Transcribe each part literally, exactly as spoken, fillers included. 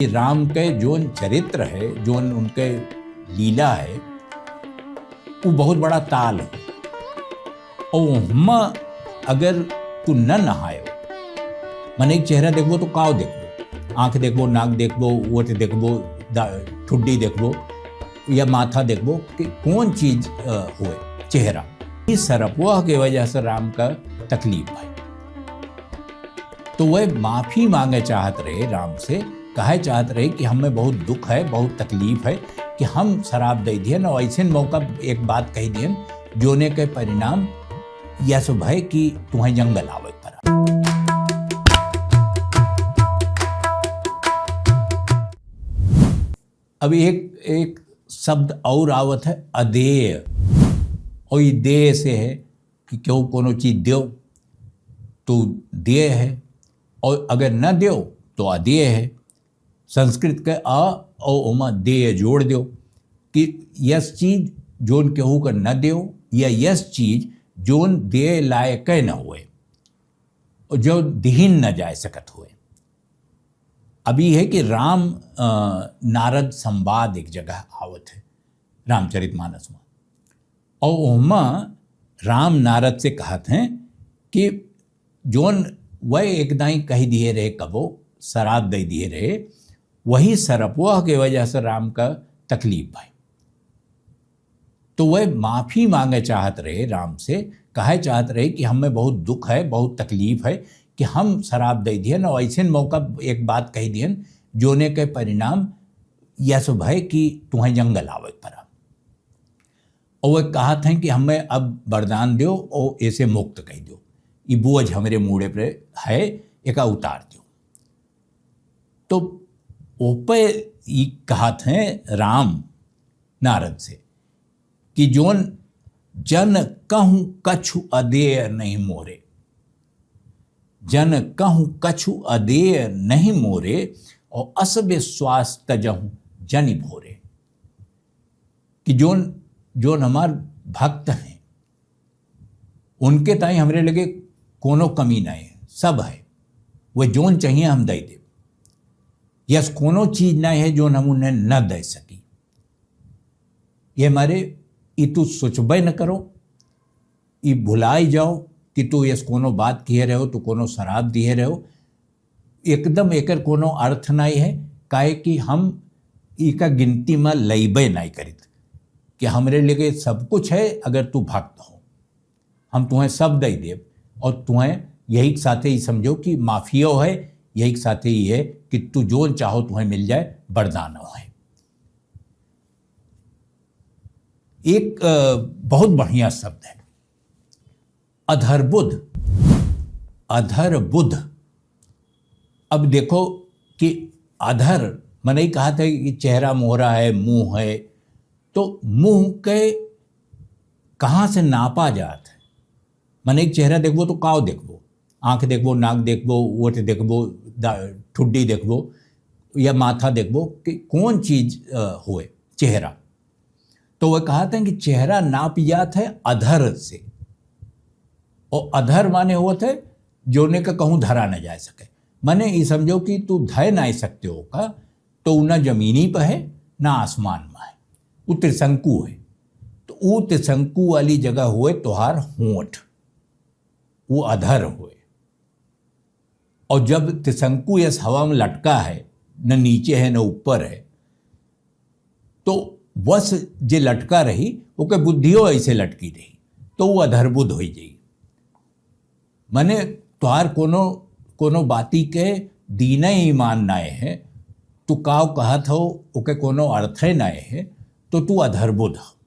कि राम के जोन चरित्र है, जोन उनके लीला है, वो बहुत बड़ा ताल है। और ओहमा अगर तू न नहायो, माने एक चेहरा देखबो तो काव देखबो, आँख देखबो, नाक देखबो, ओठ देखबो, दा-, ठुड्डी देखबो या माथा देखबो कि कौन चीज, अ, होए, चेहरा। इस सरपवा के वजह से राम का तकलीफ भाई। तो वह माफी मांगे चाहत रहे राम से, कहे चाहत रहे कि हमें बहुत दुख है, बहुत तकलीफ है कि हम श्राप दे दिए न, ऐसे मौका एक बात कह दिए जोने के परिणाम यस भय कि तुम्हें जंगल आवे पड़ा। अब एक, एक शब्द और आवत है, अदेय। और ये देय से है कि केहू कोनो चीज देव, तो देय है, और अगर न देव, तो अदेय है। संस्कृत के अ और ओमा देय जोड़ देव कि यस चीज जोन केहू का न देव, या यस चीज जोन देय लायक न होए, और जो दिहिन न जाए सकत होए। अब ई है कि राम, अ, नारद संवाद एक जगह आवत है रामचरितमानस में, और ओहमा राम नारद से कहत हैं कि जोन वह एक दाई कह दिए रहे, कबो श्राप दे दिए रहे, वही सरपवा के वजह से राम का तकलीफ भाई। तो वह माफी मांगे चाहत रहे राम से, कहे चाहत रहे कि हमें बहुत दुख है, बहुत तकलीफ है कि हम श्राप दे दिए न, ऐसे मौका एक बात कह दिए जोने के परिणाम यस भय कि तुम्हें जंगल आवे पड़ा। और वह कहत हैं कि हमें अब वरदान दो और ऐसे मुक्त कह दो, ये बोझ हमरे मूड़े पर है, एका उतार दो। तो ओपे ई कहत हैं राम नारद से कि जोन जन कहूँ कछु अदेय नहीं मोरे, जन कहूँ कछु अदेय नहीं मोरे, और अस विश्वास तजहु जनि भोरे। कि जोन, जोन हमार भक्त हैं, उनके ताई हमरे लगे कोनो कमी नहीं है, सब है। वह जोन चाहिए हम दे देब। यस कोनो चीज नहीं है जोन हम उन्हें न दे सकी। ये हमारे, ई तू सोचबे न करो, ई भुलाई जाओ कि तू यस कोनो बात किए रहो, तू कोनो श्राप दिए रहो। एकदम एकर कोनो अर्थ नहीं है, काहे कि हम इका गिनती में लइबे नहीं करित कि हमरे लगे सब कुछ है अगर तू भक्त हो। हम तुम्हें सब दे देब और तुम्हें यही के साथे ही समझो कि माफियो है, यही के साथे ही है कि तू जोन चाहो तुम्हें मिल जाए, वरदानो है। एक, अ, बहुत बढ़िया शब्द है, अधरबुध, अधरबुध। अब देखो कि अधर, मनई कहत है कि चेहरा मोहरा है, मुंह है, तो मुंह के कहाँ से नापा जात है? मनई के चेहरा देखबो तो काव देखबो, आँख देखबो, नाक देखबो, ओठ देखबो, दा-, ठुड्डी देखबो या माथा देखबो कि कौन चीज, अ, होए चेहरा। तो वह कहत हैं कि चेहरा नाप जात है अधर से, और अधर माने होत है जोने का कहूँ धरा न जा सके। माने ई समझो कि तू धय ना सकते हो का, तो उ ना जमीनी पर है ना आसमान में है, वो त्रिशंकु है। तो वो त्रिशंकु वाली जगह होए तोहार होंठ, वो अधर होए। और जब त्रिशंकु यस हवा में लटका है, न नीचे है न ऊपर है, तो वस जे लटका रही, ओके बुद्धियो ऐसे लटकी रही, तो वो अधरबुध होई जाई। माने तोहार कोनो, कोनो बाती के दीने ईमान नाय है, तू काव कहत हो, ओके कोनो अर्थे नाय है, तो तू अधरबुध हो।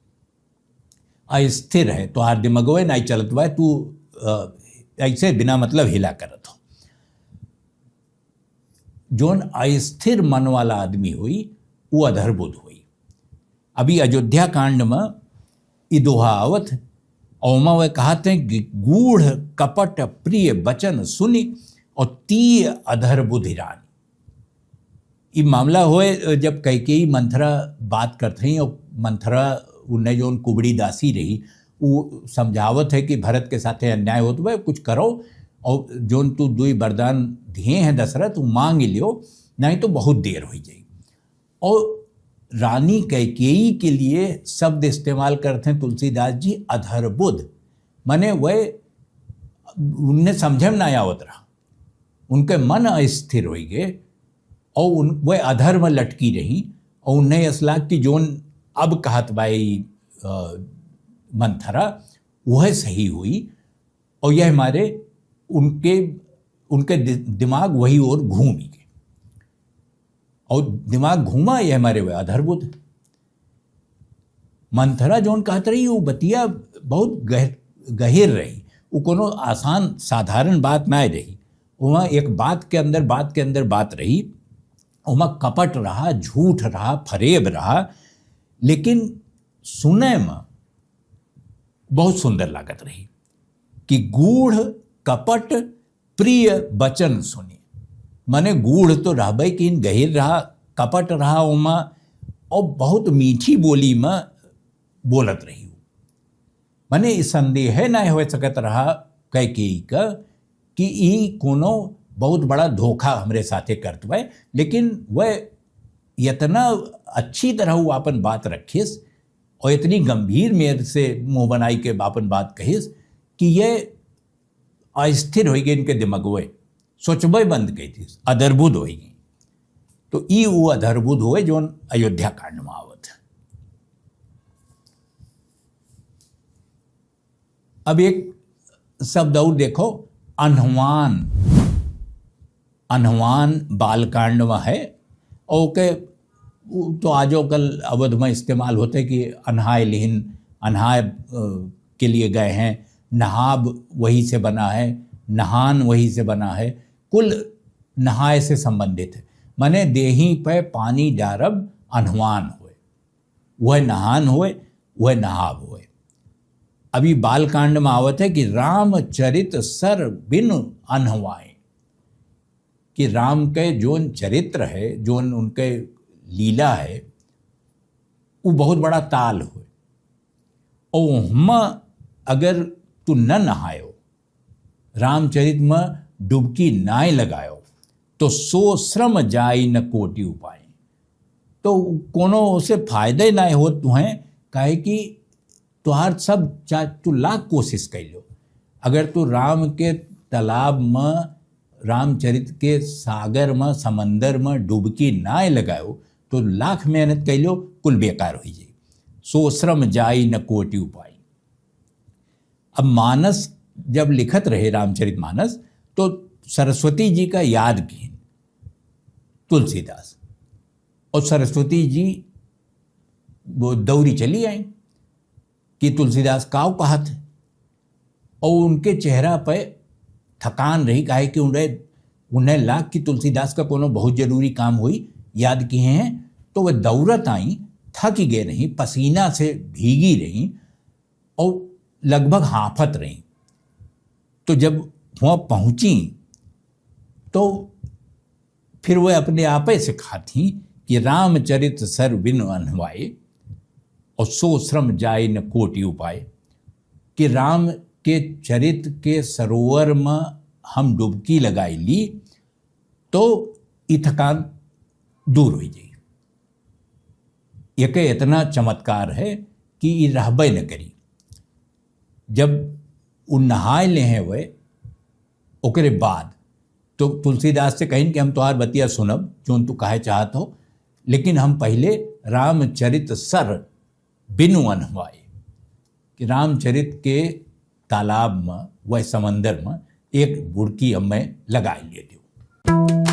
अस्थिर है, तोहार दिमगवे नाई चलत बा, तू, अ, ऐसे बिना मतलब हिला करत हो। जोन अस्थिर मन वाला आदमी होई, वो अधरबुध होई। अभी अयोध्या कांड में ई दोहा आवत है, और ओमा वह कहत हैं कि गूढ़ कपट प्रिय वचन सुनि, और तीय अधरबुधि रानी। ई मामला होए, जब कैकेयी मंथरा बात करत हई और मंथरा उन्हें जौन कुबड़ी दासी रही, उ समझावत है कि भरत के साथे अन्याय होत बा, कुछ करो, और जौन तू दुई वरदान दिए हैं दशरथ, उ मांग लियो, नहीं तो बहुत देर होइ जाई। और रानी कैकेयी के लिए शब्द इस्तेमाल करत हैं तुलसीदास जी, अधरबुध। माने वह, उन्हें समझे में ना आवत रहा, उनके मन अस्थिर होइ गए और उन, वह अधर में लटकी रही और उन्हें असला कि जोन अब कहत बा ई, अ, मंथरा, वह सही हुई। और यह मारे उनके, उनके दि-, दिमाग वही ओर घूम ही गए। और दिमाग घूमा, यह मारे वह अधरबुध। मंथरा जौन कहत रही, वो बतिया बहुत गह-, गहिर रही, वो कोनो आसान साधारण बात ना रही। वहाँ एक बात के अंदर, बात के अंदर बात रही, वहाँ कपट रहा, झूठ रहा, फरेब रहा, लेकिन सुने में बहुत सुंदर लागत रही कि गूढ़ कपट प्रिय बचन सुनी। माने गूढ़ तो रहबे किन, गहिर रहा, कपट रहा ओमा, और बहुत मीठी बोली में बोलत रही। माने ई संदेह ना हो सकत रहा कैकेयी का कि ई कोनो बहुत बड़ा धोखा हमरे साथे करत बा, लेकिन वह इतना अच्छी तरह वो अपन बात रखिस और इतनी गंभीर मेर से मुंह बनाई के अपन बात कहिस कि ये अस्थिर होइ गए इनके दिमागवे, सोचबे बंद कइ दिस, अदरबुद होइ गई। तो ई वो अदरबुद होए जौन अयोध्या कांड में आवत है। अब एक शब्द और देखो, अन्हवान। अन्हवान बालकांड में है, ओके, वो तो आजो कल अवध में इस्तेमाल होते कि अन्हाय लिहिन, अन्हाय, अ, के लिए गए हैं, नहाब वही से बना है, नहान वही से बना है, कुल नहाय से संबंधित है। माने देही पे पानी डारब अन्हवान होए, वह नहान होए, वह नहाब होए। अभी बालकांड में आवत है कि रामचरित सर बिनु अन्हवाए, कि राम के जोन चरित्र है, जोन उनके लीला है, वो बहुत बड़ा ताल होए। और ओहमा अगर तू न नहायो, रामचरित में डुबकी नाय लगायो, तो सो श्रम जाई न कोटि उपाय। तो कोनो से फायदा ही नाय होत तुहें, काहे कि तुहार सब चा-, तू लाख कोशिश कर लो, अगर तू राम के तालाब में, रामचरित के सागर में, समंदर में डुबकी नाय लगायो, तो लाख मेहनत कर लो, कुल बेकार हो जाई। सो श्रम जाई न कोटि उपाय। अब मानस जब लिखत रहे रामचरित मानस, तो सरस्वती जी का याद किहिन तुलसीदास, और सरस्वती जी वो दौरी चली आई कि तुलसीदास काव कहत है, और उनके चेहरा पे थकान रही, काहे कि उन्हें, उन्हें लाग कि तुलसीदास का कोनो बहुत जरूरी काम हुई, याद किहे हैं, तो वह दौरत आई, थकी गए रही, पसीना से भीगी रही, और लगभग हाँफत रही। तो जब वहाँ पहुँची, तो फिर वह अपने आपे से कहत ही कि रामचरित सर बिनु अन्हवाए, और सो श्रम जाए न कोटि उपाय, कि राम के चरित के सरोवर में हम डुबकी लगाई ली, तो ई थकान दूर हो जाई। एके इतना चमत्कार है कि ई रहबे न करी। जब उ नहाए ले हैं वे, ओकरे बाद तो तुलसीदास से कहिन कि हम तोहार बतिया सुनब, जोन तू कहे चाहत हो, लेकिन हम पहिले रामचरित सर बिनु अन्हवाए, कि रामचरित के तालाब में, वह समंदर में एक बुड़की हमें लगाए ले दियो।